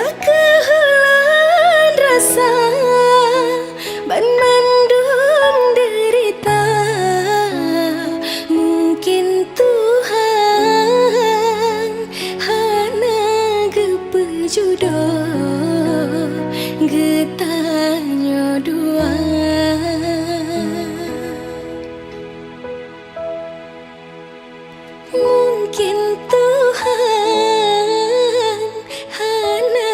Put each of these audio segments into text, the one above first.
Kehulan rasa Mendung derita. Mungkin Tuhan hana gepejudo getanyo dua. Mungkin Tuhan hana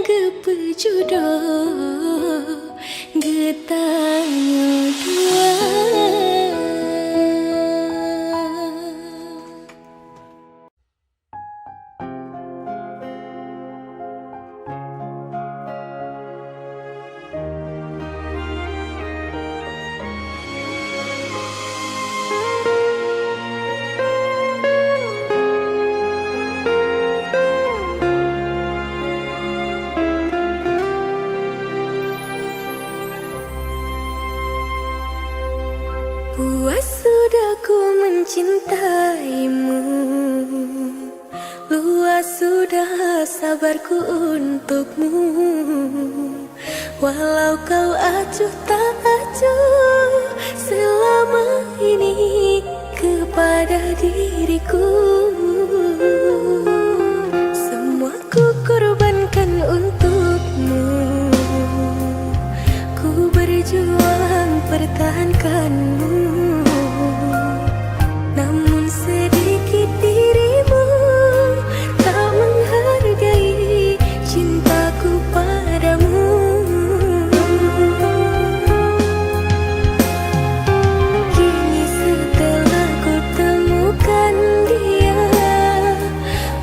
gepejudo getanyo dua. Puas sudah ku mencintaimu, luas sudah sabarku untukmu. Walau kau acuh tak acuh selama ini kepada diriku. Semua ku korbankan untukmu, ku berjuang pertahankanmu. Namun sedikit dirimu tak menghargai cintaku padamu. Kini setelah ku temukan dia,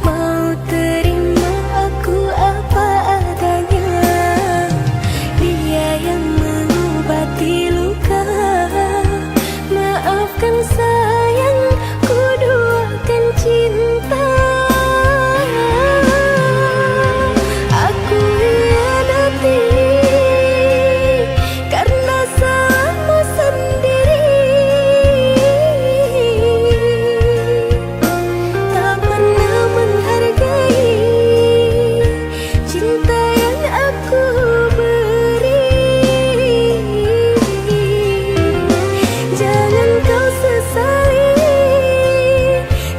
mau terima aku apa adanya. Dia yang mengobati luka. Maafkan sayang, ku duakan cinta. Aku hianati karena salahmu sendiri. Tak pernah menghargai cinta yang aku beri. Jangan kau sesali,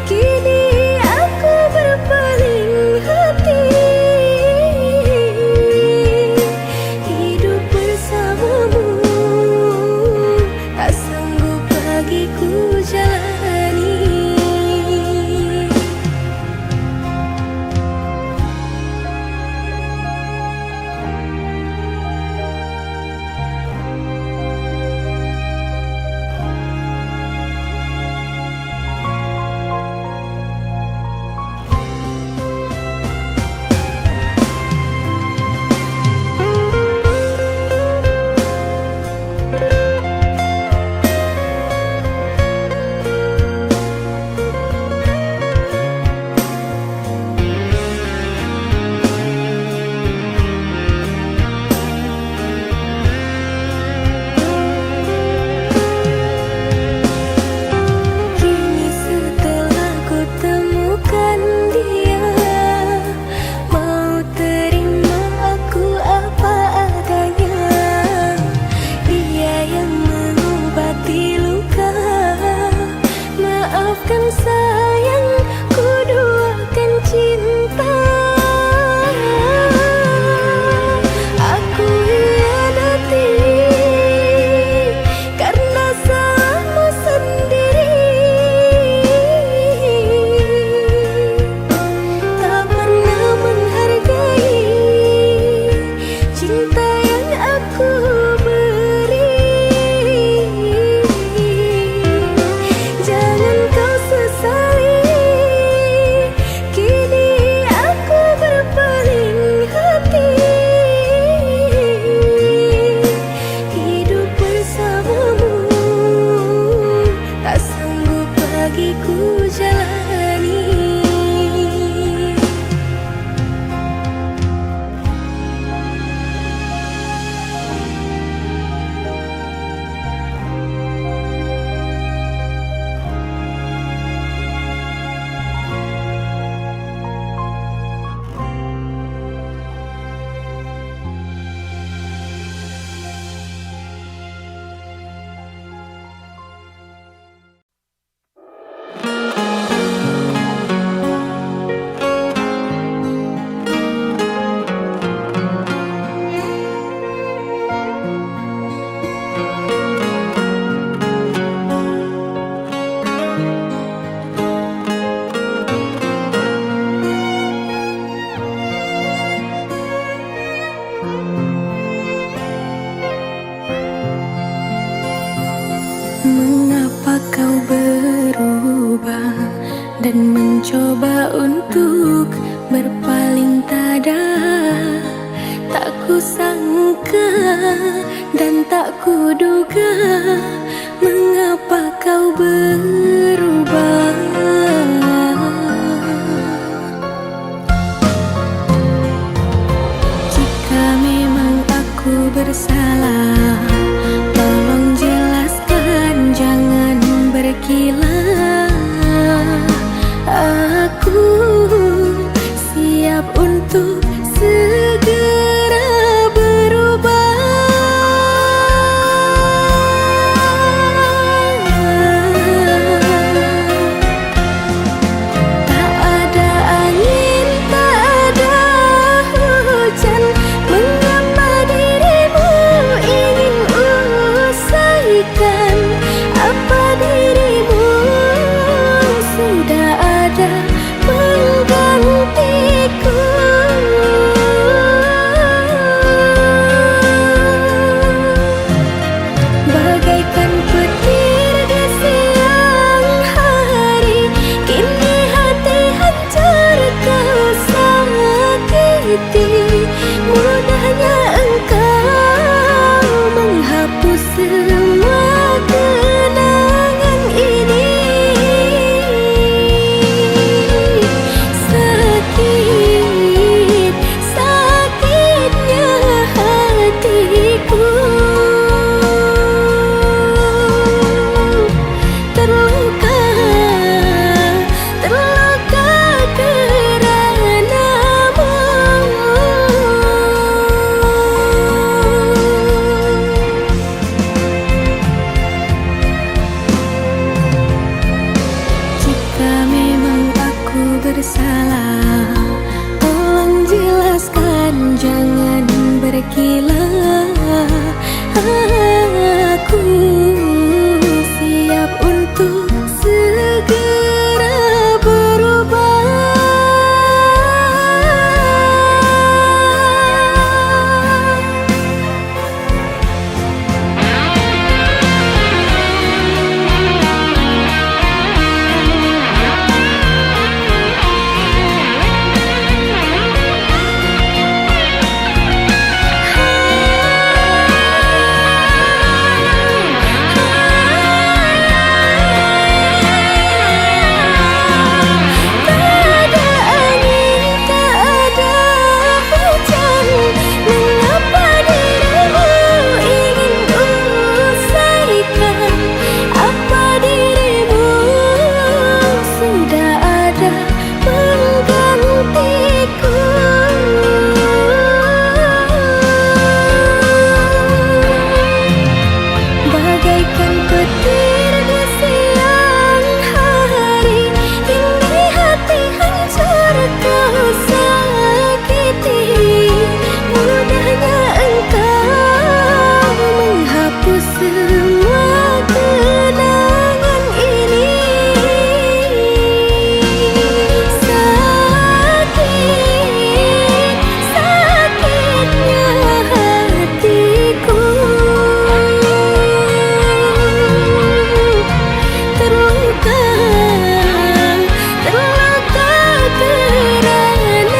kini aku berpaling hati. Hidup bersamamu tak sanggup lagi ku jalani. dan mencoba untuk berpaling tada. Tak kusangka dan tak kuduga, mengapa kau berubah. Jika memang aku bersalah, tolong jelaskan, jangan berkilah. Aku siap untuk segera berubah. Tak ada angin, tak ada hujan, mengapa dirimu ingin usaikan? Apa dirimu sudah ada penggantiku? Bagaikan petir di siang hari, kini hati hancur kau sakiti. Mudahnya engkau menghapus semua kenangan ini. Sakit, sakitnya hatiku. Terluka, terluka karenamu. Jika memang aku bersalah, tolong jelaskan, jangan berkilah. Aku siap untuk segera berubah. Tak ada angin, tak ada hujan, mengapa dirimu ingin usaikan? Apa dirimu sudah ada penggantiku? Bagaikan petir di siang hari, kini hati hancur kau sakiti. Mudahnya engkau menghapus semua kenangan ini. Sakit, sakitnya hatiku. Terluka, terluka karenamu.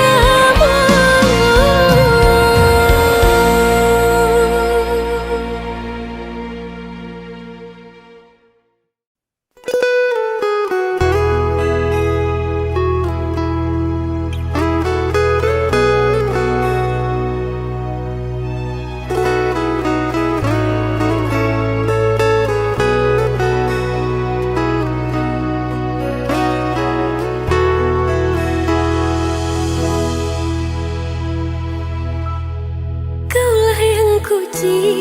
Kaulah yang ku cinta,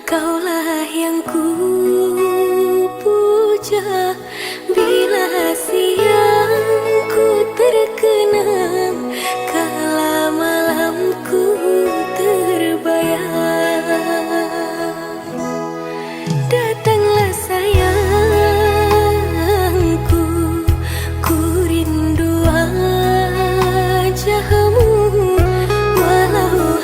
kaulah yang ku puja. Bila siang ku terkenang, kala malamku terbayang. Datanglah sayangku, ku rindu wajahmu. Walau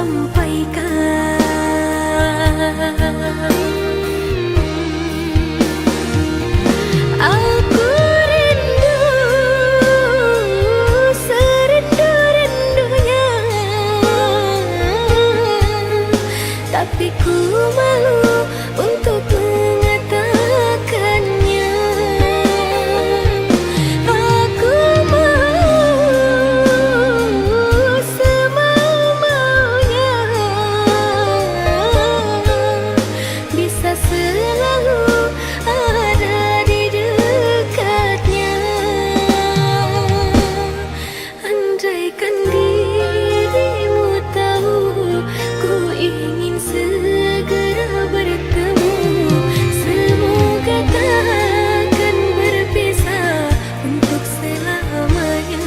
sampaikan. Aku rindu serindu-rindunya, tapi ku malu untuk mengatakannya. Aku mau semau-maunya bisa selalu ada di dekatnya. Andaikan dirimu tahu, ku ingin segera bertemu. Semoga takkan berpisah untuk selamanya.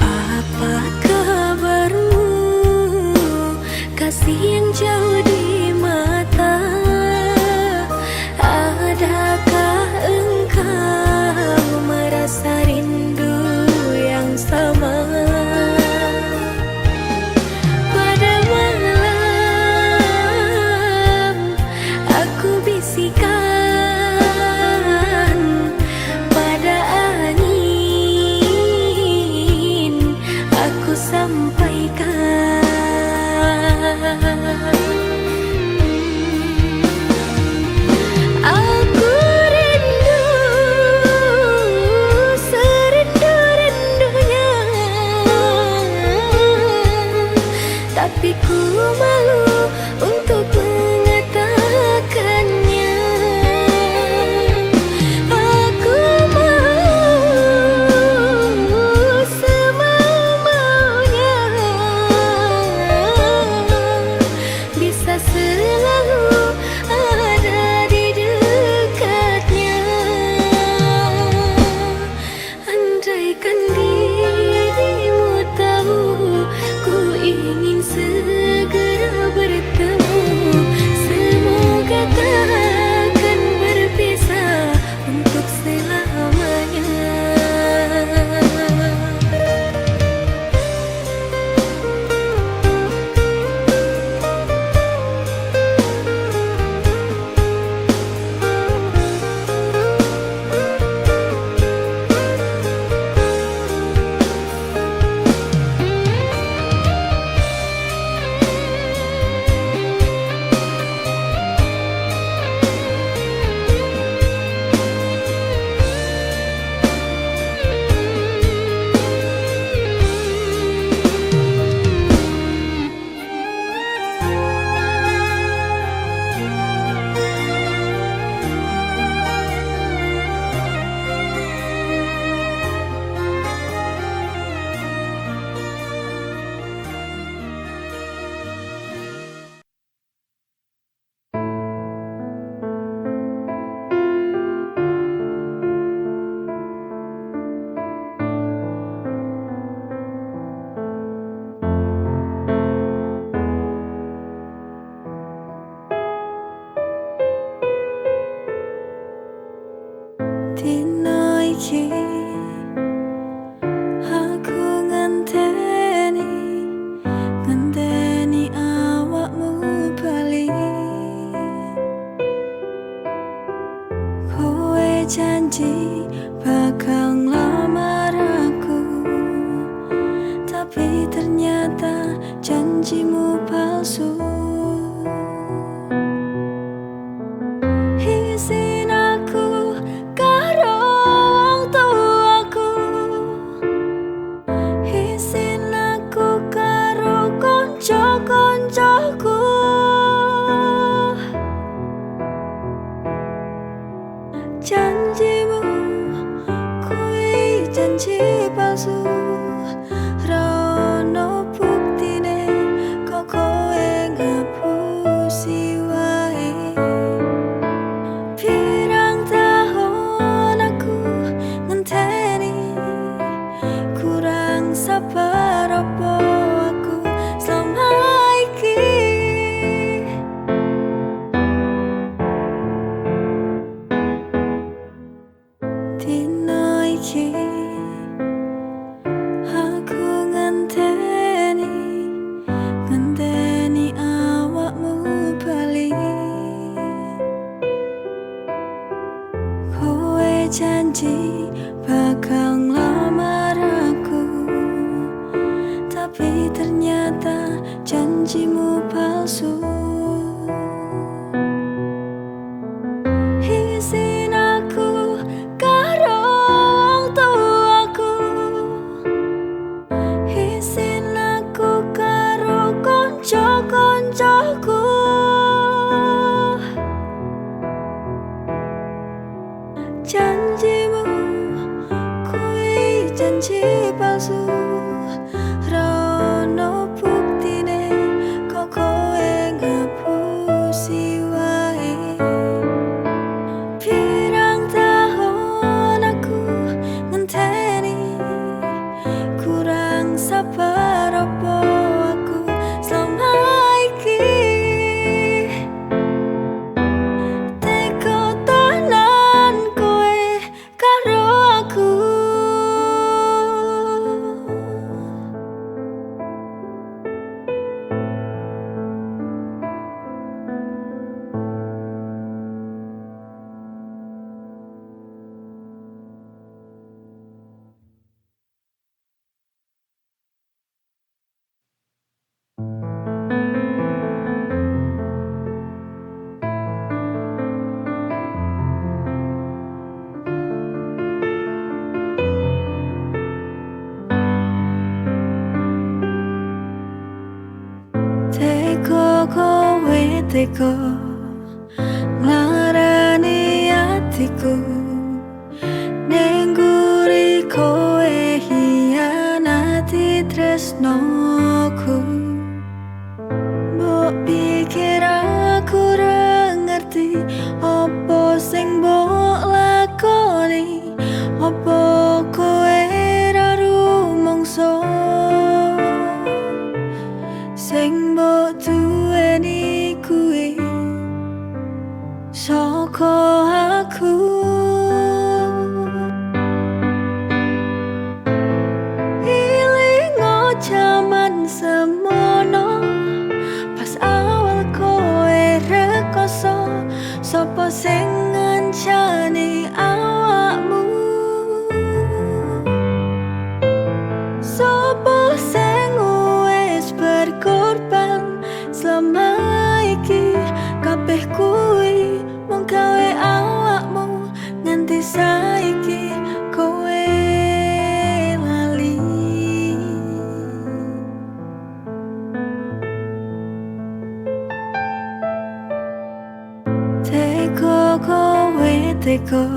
Apa kabarmu, kasih yang jauh di mata? Adakah engkau merasa rindu yang sama? Pada malam aku bisikan pada angin, aku sampaikan. Aku rindu serindu-rindunya, tapi ku malu untuk mengatakannya. Aku mau semau-maunya bisa selalu ada di dekatnya. Andaikan dirimu tahu, ku ingin segera bertemu. Semoga takkan berpisah untuk selamanya. Dino iki aku ngenteni, ngenteni awakmu bali. Kowe janji bakal nglamar aku, tapi ternyata janjimu palsu. Isin aku Dino iki aku ngenteni, ngenteni awakmu bali. Kowe janji bakal nglamar aku, tapi ternyata janjimu palsu. Izin aku karo wong tuaku, izin aku karo kanca-kancaku. Janjimu kuwi janji palsu, ra ono buktine kok kowe ngapusi wae. Pirang tahun aku ngenteni, kurang sabar opo aku selama iki. Teko tanan kowe karo aku. Teko kowe teko nglarani atiku, ning guri kowe hianati tresnoku. Mbok pikir aku ra ngerti opo sing mbok lakoni, opo kowe ra rumangsa sing mbok duweni kuwi saka aku. Ilingo jaman semono, pas awal kowe rekoso, sapa sing ngancani awakmu? Sapa sing wis berkorban selama iki? Kabeh kuwi mung gawe awakmu nganti saiki kowe lali. Teko kowe teko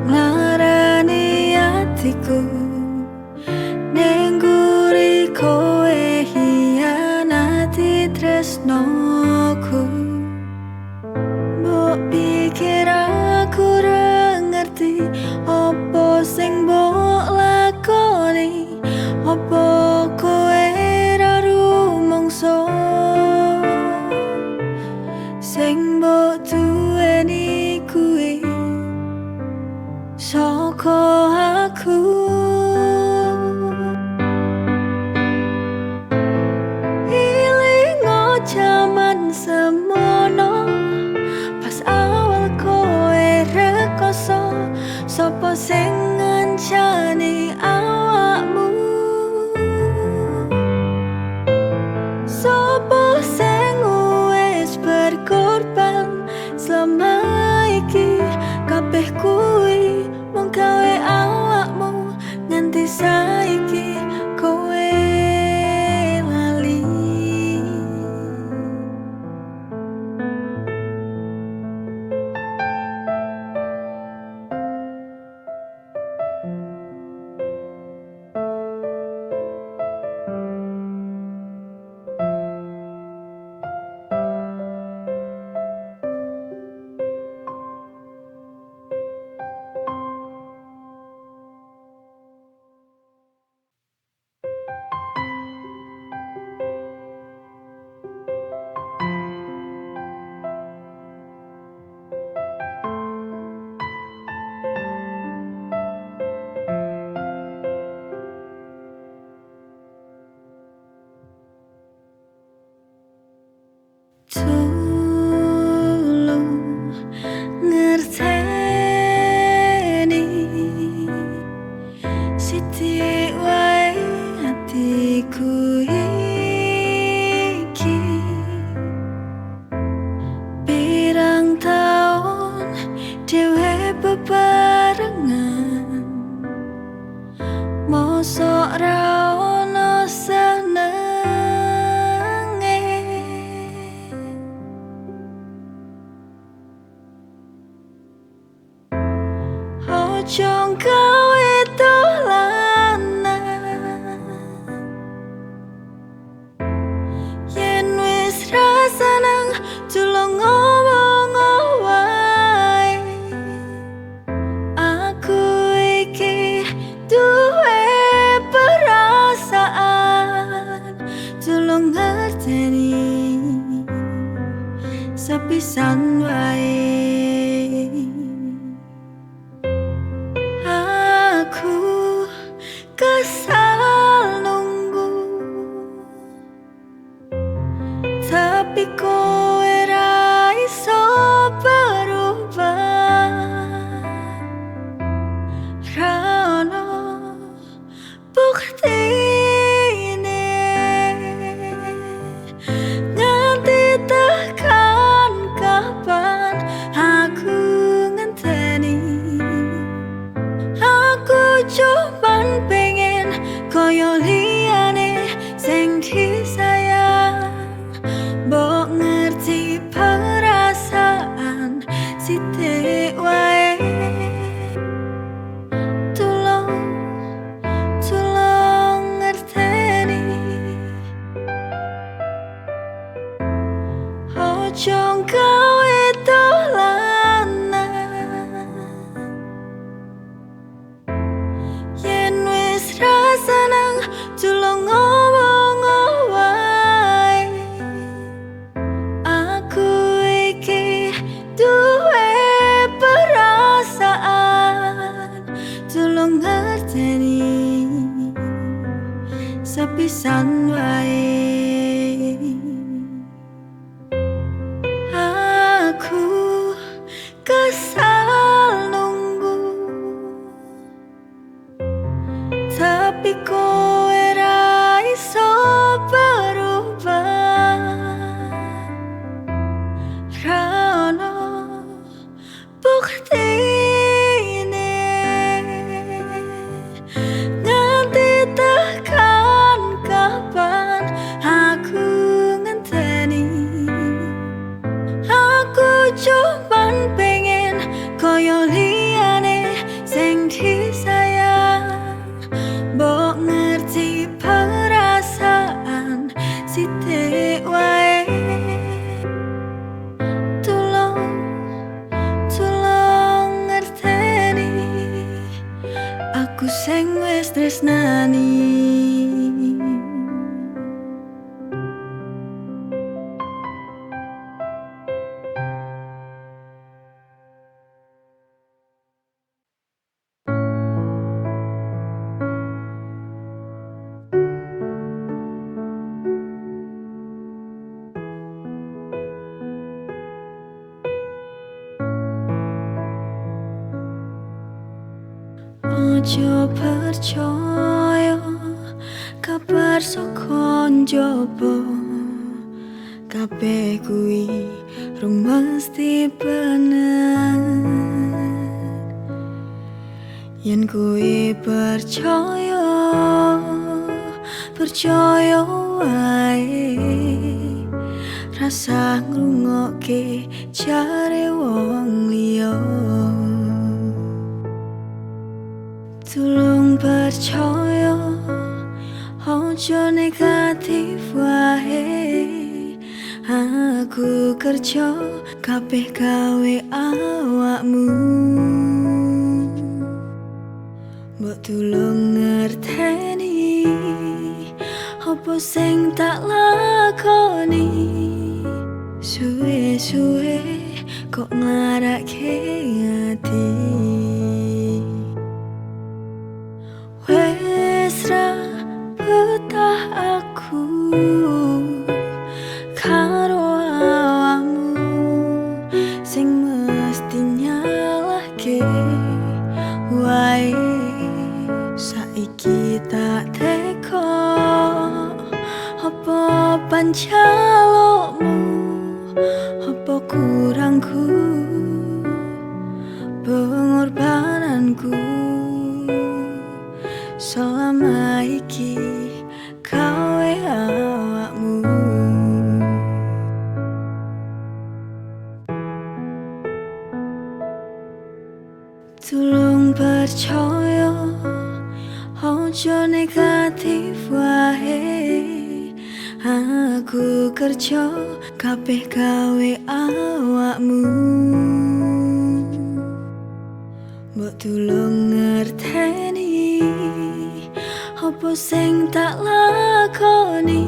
nglarani atiku, ning guri kowe hianati tresnoku. Mbok pikir aku ra ngerti opo sing mbok lakoni, opo kowe ra rumangsa sing mbok duweni kuwi saka aku. Ilingo jaman semono, pas awal kowe rekoso, sapa sing ngancani awakmu? Sapa sing wis berkorban selama iki? Kabeh kuwi mung gawe awakmu Ojo gawe dolanan. Yen wis ra seneng tulung ngomong wae. Aku iki duwe perasaan, tulung ngerteni sepisan wae. Aku kesal nunggu, tapi kowe ra iso berubah. Ra ono buktine nganti tekan kapan aku ngenteni. Aku cuman pengen koyo liyane sing disayang. Mbok ngerti perasaan sithik wae. Tulung, tulung ngerteni. Ojo gawe dolanan. Yen wis ra seneng tulung ngomong wae. Aku iki duwe perasaan, tulung ngerteni sepisan wae. Aku kesal nunggu, tapi kowe ra iso berubah. Ra ono buktine nganti tekan kapan aku ngenteni. Aku cuman pengen koyo liyane sing disayang. Mbok ngerti perasaan sithik wae. Tulung, tulung ngerteni. Aku sing wis tresnani. Ojo percaya kabar saka njaba, kabeh kuwi rung mesti bener. Yen kuwi percaya, percaya wae. Rasa ngrungokke jare wong liya. Tulung percaya, ojo negatif wae. Aku kerja kabeh gawe awakmu. Mbok tulung ngerteni apa sing tak lakoni. Suwe-suwe kok nglarake ati. Wes ra betah aku karo awakmu sing mesti nyalahke wae. Saiki tak teko apa panjalukmu, apa kurangku pengorbananku selama iki gawe awakmu. Tulung Tulung percaya, ojo negatif wae. Aku kerja kabeh gawe awakmu. Mbok tulung ngerteni apa sing tak lakoni.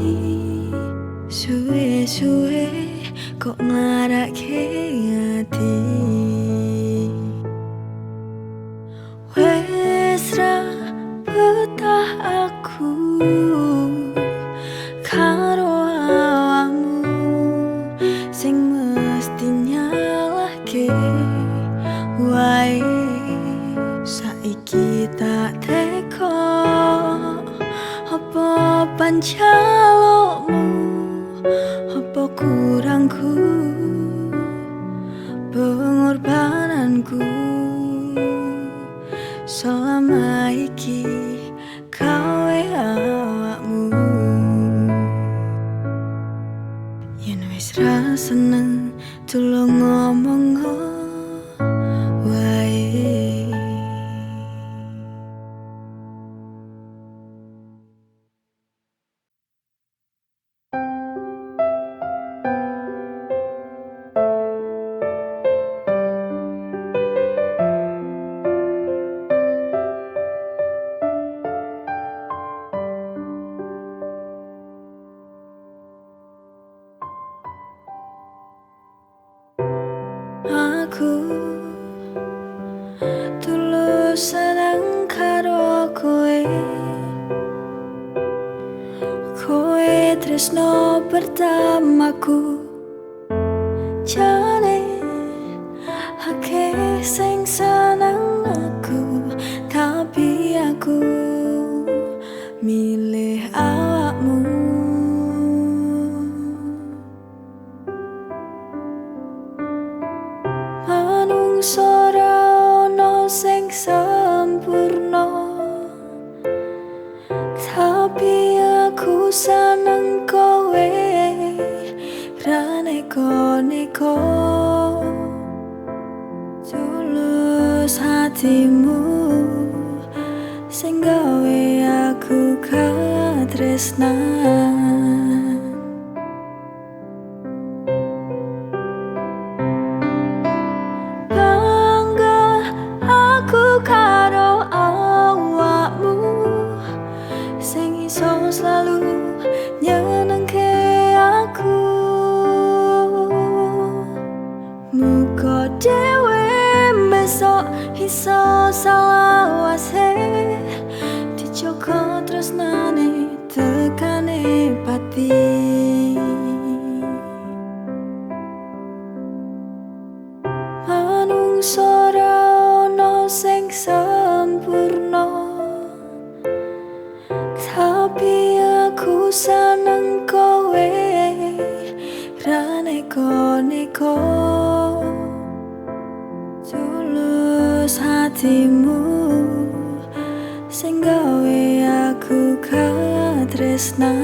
Suwe-suwe kok nglarake ati. Wes ra betah aku karo awakmu sing mesti nyalahke wae. Saiki tak teko apa panjalukmu, apa kurangku pengorbananku selama iki gawe awakmu. Yen wis ra seneng tulung ngomong wae. Aku tulus seneng karo kowe, kowe tresno pertamaku. Jane akeh sing seneng aku, tapi aku milih awakmu. Manungsa ra ono sing sempurna, tapi aku seneng kowe ra neko-neko. Tulus hatimu sing gawe aku katresnan. Bangga aku karo awakmu sing iso selalu nyenengke aku. Muga dhewe besok iso salawase, dijogo tresnane tekane pati. Manungsa ra ono sing sempurna, tapi aku seneng kowe ra neko-neko. Tulus hatimu sing gawe aku katresnan.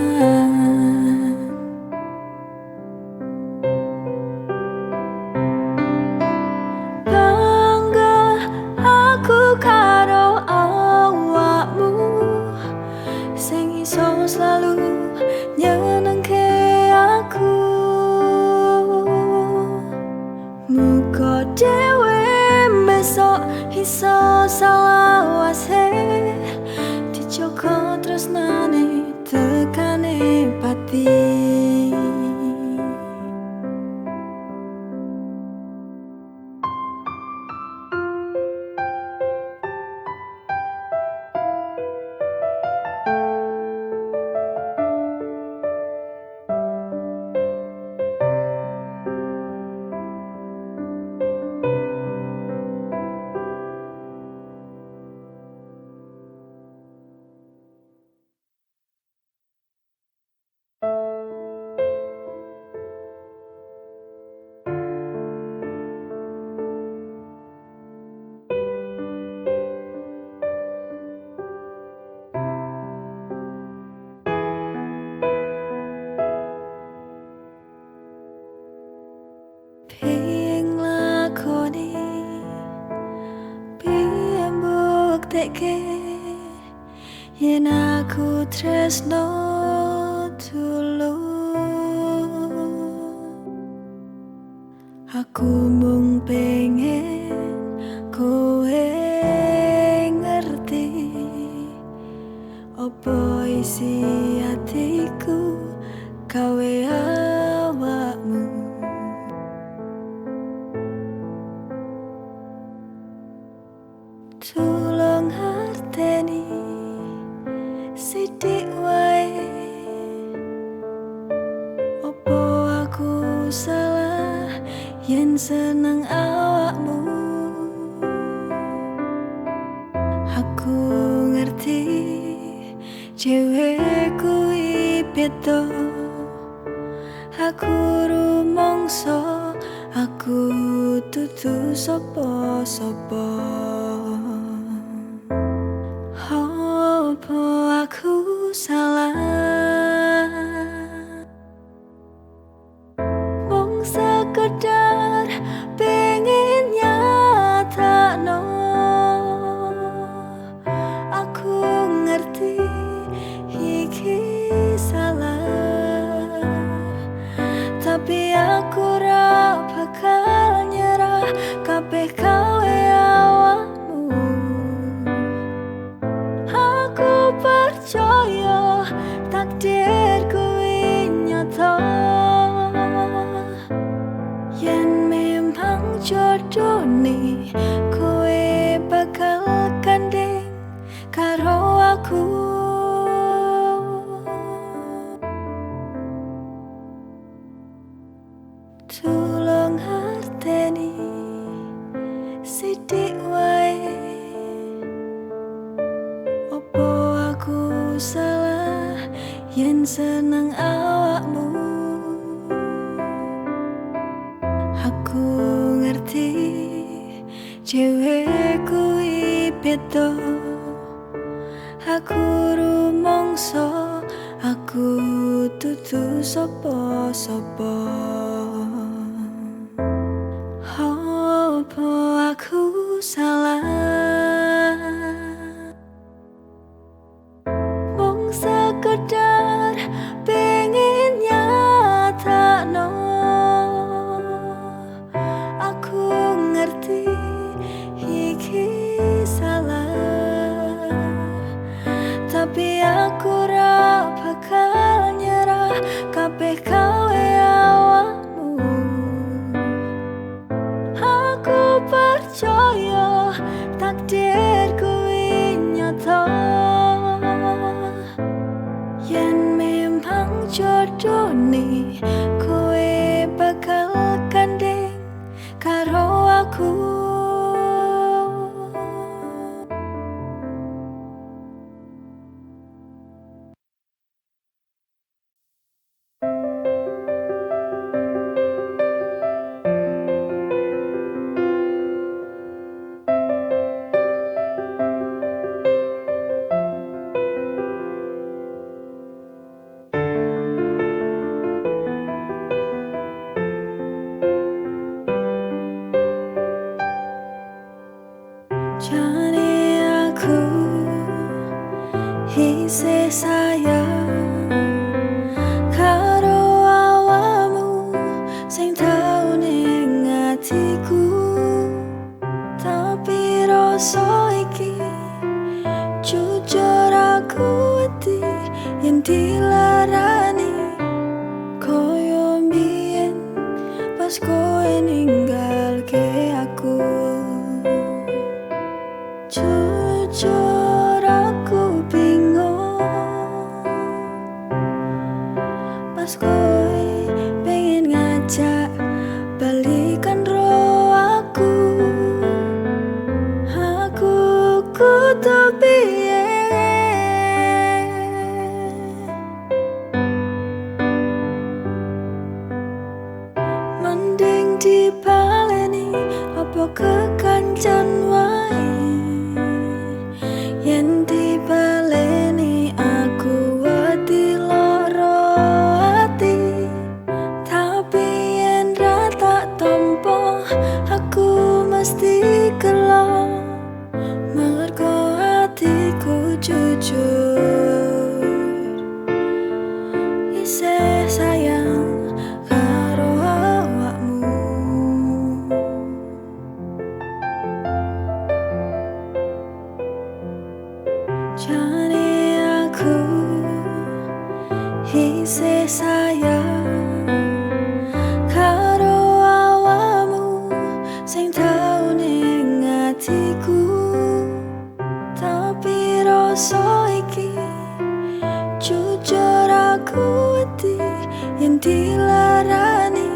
Bangga aku karo awakmu sing iso selalu nyenengke aku. Muga dhewe besok iso salawase, dijogo tresnane tekane pati. buktekke yen aku tresno tulus. Aku mung pengen kowe ngerti opo isi atiku gawe awakmu. Tulung harteni sithik wae, opo aku salah yen seneng awakmu. Aku ngerti cewek kuwi beda, aku rumangsa aku dudu sapa-sapa. Opo aku salah mung sekedar pengen nyatakno. Aku ngerti iki salah, tapi aku ra bakal nyerah kabeh gawe awakmu. Aku percaya takdir kuwi nyata, yen memang jodone kowe bakal gandeng karo aku. Tulung harteni sithik wae, opo aku salah yen seneng awakmu. Aku ngerti cewek kuwi beda, aku rumangsa aku dudu sapa-sapa. Opo aku salah mung sekedar pengen nyatakno. Aku ngerti iki salah, tapi aku ra bakal nyerah kabeh gawe awakmu. Aku percaya takdir kuwi nyata, yen memang jodone kowe bakal gandeng karo aku. Jane aku isih sayang karo awakmu sing tau ning atiku, tapi rasa iki jujur aku wedi yen dilarani koyo mbiyen pas kowe ninggalke aku. Jujur aku bingung pas kowe pengen ngajak balikan ro aku. Aku kudu piye? Mending dibaleni apa kekancan wae. Yen dibaleni aku wedi lara ati, tapi yen ra tak tampa aku mesti gelo. Mergo Jane aku isih sayang karo awakmu sing tau ning atiku, tapi rasa iki jujur aku wedi yen dilarani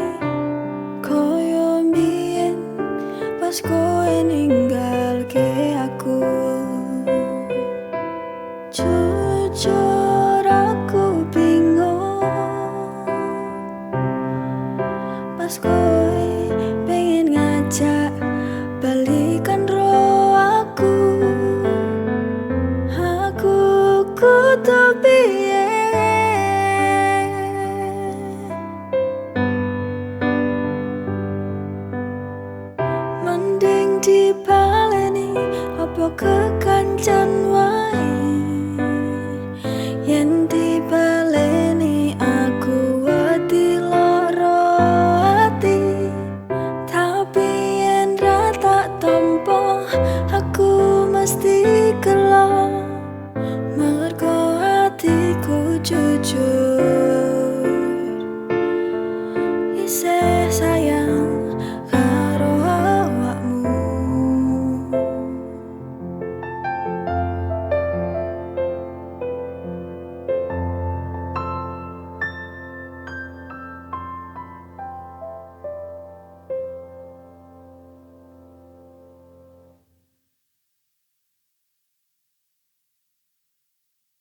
koyo mbiyen pas kowe ninggalke aku. Jujur aku bingung pas kowe pengen ngajak balikan ro aku. Aku kudu piye? Mending dibaleni apa kekancan wae.